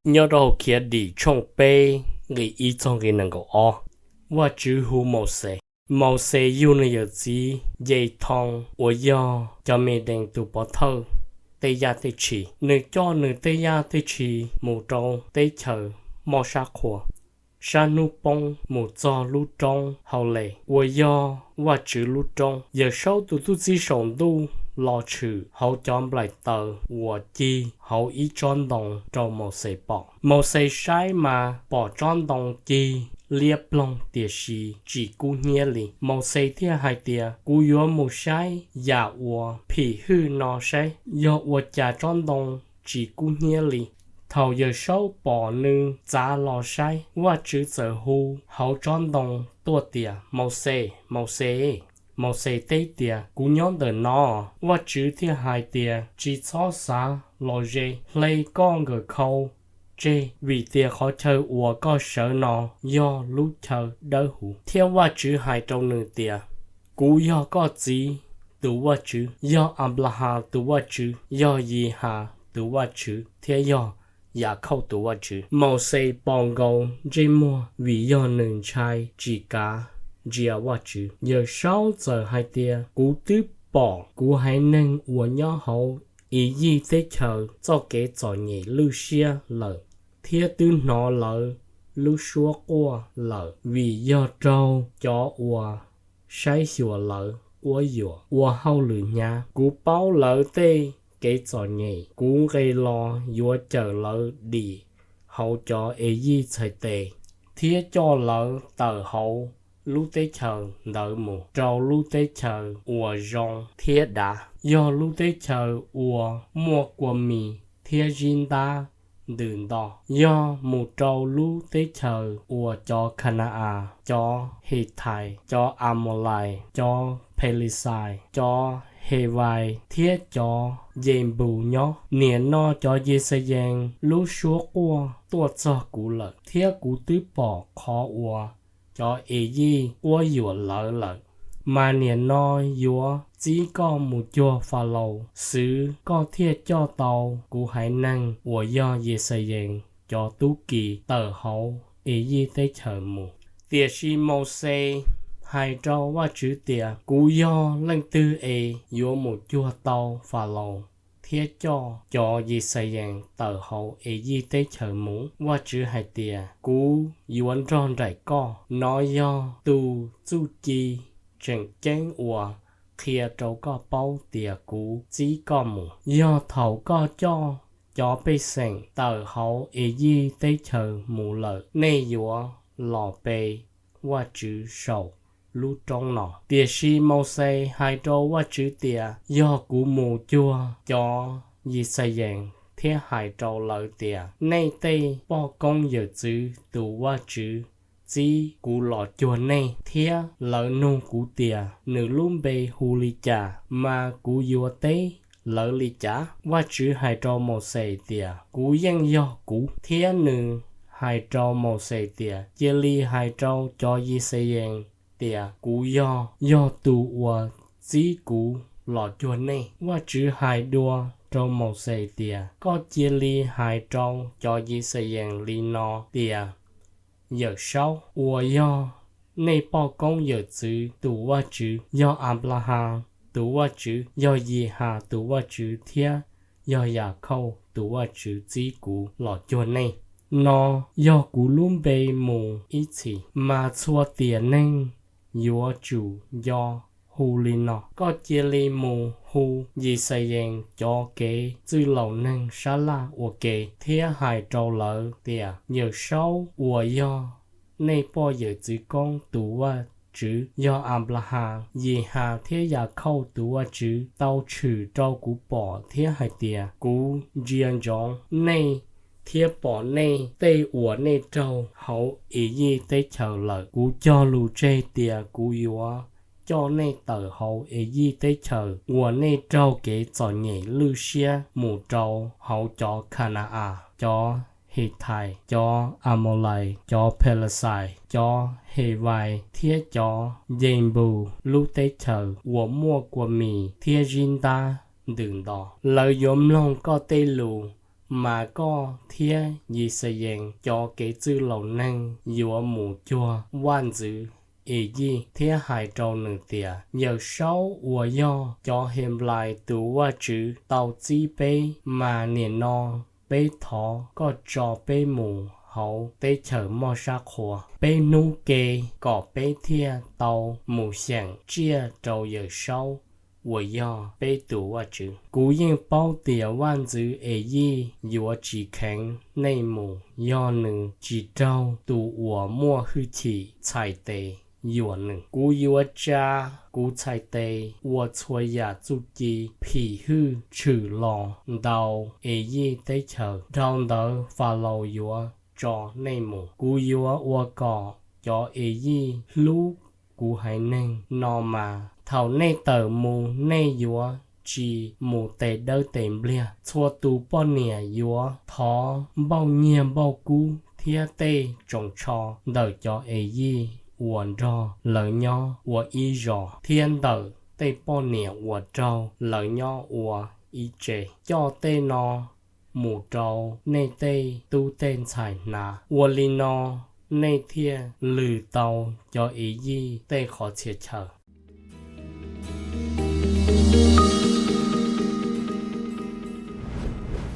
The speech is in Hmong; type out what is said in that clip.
Nyob rau hauv Khiav Dim tshooj peb nqe ib txog nqe nees nkaum ob, Vajtswv hu Mauxes. Mauxes yug nws yawm txiv Yethoo uas yog cov Midees tus pov thawj tej yaj tej tshis. Nws coj nws tej yaj tej tshis mus rau teb chaws moj sab qhua, sab hnub poob mus txog lub roob Haules uas yog Vajtswv lub roob. Yawmsaub tus tub txib saum ntuj los tshwm hauv cov nplaim taws uas cig hauv ib tsob ntoo rau Mauxes pom. Mauxes saib mas pom tsob ntoo cig liab ploog tiam sis tsis kub hnyiab li. Mauxes thiaj hais tias, Kuv yuav mus saib yam uas phim hwj no saib yog ua cas tsob ntoo tsis kub hnyiab li. Thaum Yawmsaub pom nws txav los saib, Vajtswv txawm hu hauv tsob ntoo tuaj tias, Mauxes, Mauxes! Mauxes teb tias, Kuv nyob ntawm no. Vajtswv thiaj hais tias, Tsis txhob xav los ze. Hle koj nkawm khau tseg, vim tias qhov chaw uas koj sawv no yog lub chaw dawb huv. Thiab Vajtswv hais rau nws tias, Kuv yog koj txiv tus Vajtswv, yog Anplahas tus Vajtswv, yog Yihas tus Vajtswv, thiab yog Yakhauj tus Vajtswv. Mauxes pos nkaus ntsej muag vim yog nws ntshai tsis kav ntsia Vajtswv. Yawmsaub txawm hais tias, Kuv twb pom kuv haiv neeg uas nyob hauv Iziv teb chaws txoj kev txom nyem lwj siab lawm, thiab twb hnov lawv lub suab quaj lawm vim yog raug cov uas saib xyuas lawv quab yuam ua hauj lwm hnyav. Kuv paub lawv tej kev txom nyem. Kuv nqes los yuav cawm lawv dim hauv cov Iziv txhais tes thiab coj lawv tawm hauv lub teb chaws ntawd mus rau lub teb chaws uas zoo thiab dav, yog lub teb chaws uas muaj kua mis thiab zib ntab ntws nto, yog mus rau lub teb chaws uas cov Khana-as, cov Hithais, cov Amawlais, cov Phelixais, cov Hevais thiab cov Yenpus nyob. Nim no cov Yixayees lub suab quaj tuaj txog kuv lawm, thiab kuv twb pom qhov uas cov Iziv quab yuam lawv lawm. Mas nim no yuav txib koj mus cuag Falaus xwv, koj thiaj coj tau kuv haiv neeg uas yog Yixayees cov tub ki tawm hauv Iziv teb chaws mus. Tiam sis Mauxes hais rau Vajtswv tias, Kuv yog leej twg es yuav mus cuag tau Falaus thiab coj cov Yixayees tawm hauv Iziv teb chaws mus? Vajtswv hais tias, Kuv yuav nrog nraim koj. Nov yog tus txuj ci tseem ceeb uas qhia rau koj paub tias kuv txib koj mus. Yog thaum koj coj cov pej xeem tawm hauv Iziv teb chaws mus lawm, nej yuav los pe Vajtswv saum lub roob no. Tiam sis Mauxes hais rau Vajtswv tias, Yog kuv mus cuag cov Yixayees thiab hais rau lawv tias, Nej tej poj koob yawm txwv tus Vajtswv txib kuv los cuag nej, thiab lawv nug kuv tias, Nws lub npe hu li cas? Mas kuv yuav teb lawv li cas? Vajtswv hais rau Mauxes tias, Kuv yeej yog kuv. Thiab nws hais rau Mauxes tias, Cia li hais rau cov Yixayees tias, Kuv yog, yog tus uas txib kuv los cuag nej. Vajtswv hais dua rau Mauxes tias, Koj cia li hais rau cov Yixayees li no tias, Yawmsaub uas yog nej poj koob yawm txwv tus Vajtswv, yog Anplahas tus Vajtswv, yog Yihas tus Vajtswv thiab yog Yakhauj tus Vajtswv txib kuv los cuag nej. No yog kuv lub npe mus ib txhis, mas txhua tiam neeg yuav tsum nco hu li no. Koj cia li mus hu Yixayees cov kev txwj laus neeg sab laj ua ke thiab hais rau lawv tias, Yawmsaub uas yog nej poj yawm txwv koob tus Vajtswv, yog Anplahas, Yihas thiab Yakhauj tus Vajtswv, tau tshwm rau kuv pom thiab hais tias, Kuv ntsia ntsoov nej thiab pom nej tej uas nej raug hauv Iziv teb chaws lawm. Kuv cog lus tseg tias kuv yuav coj nej tawm hauv Iziv teb chaws uas nej raug kev txom nyem lwj siab mus rau hauv cov Khana-as, cov Hithais, cov Amawlais, cov Phelixais, cov Hevais thiab cov Yenpus lub teb chaws uas muaj kua mis thiab zib ntab ntws nto. Lawv yuav mloog koj tej lus Mas koj thiab Yixayees cov kev txwj laus neeg yuav mus cuag vaj ntxwv Eyij thiab hais rau nws tias, Yawmsaub uas yog cov Henplais tus Vajtswv tau txib peb, mas nim no peb thov koj tso peb mus hauv teb chaws moj sab qhua peb hnub ke, kom peb thiaj tau mus xyeem tsiaj rau Yawmsaub uas yog peb tus Vajtswv. Kuv yeej paub tias vaj ntxwv Eyij yuav tsis kheev nej mus yog nws tsis raug tus uas muaj hwj chim txhais tes yuam nws. Kuv yuav tsa kuv txhais tes ua txhua yam txuj ci phim hwj tshwm los ntau Eyij teb chaws, dhau ntawd Falaus yuav tso nej mus. Kuv yuav ua kom cov Eyij hlub kuv haiv neeg no mas thaum nej tawm mus nej yuav tsis mus tes dawb tes npliag. Txhua tus poj niam yuav thov npauj nyiaj npauj kub thiab tej tsoos tsho ntawm cov Eyij uas nrog lawv nyob ua ib zos, thiab ntawm tej poj niam uas raug lawv nyob ua ib tse. Coj tej no mus rau nej tej tub tej ntxhais hnav. Ua li no nej thiaj lwm tau cov Eyij tej qhov txhia chaw.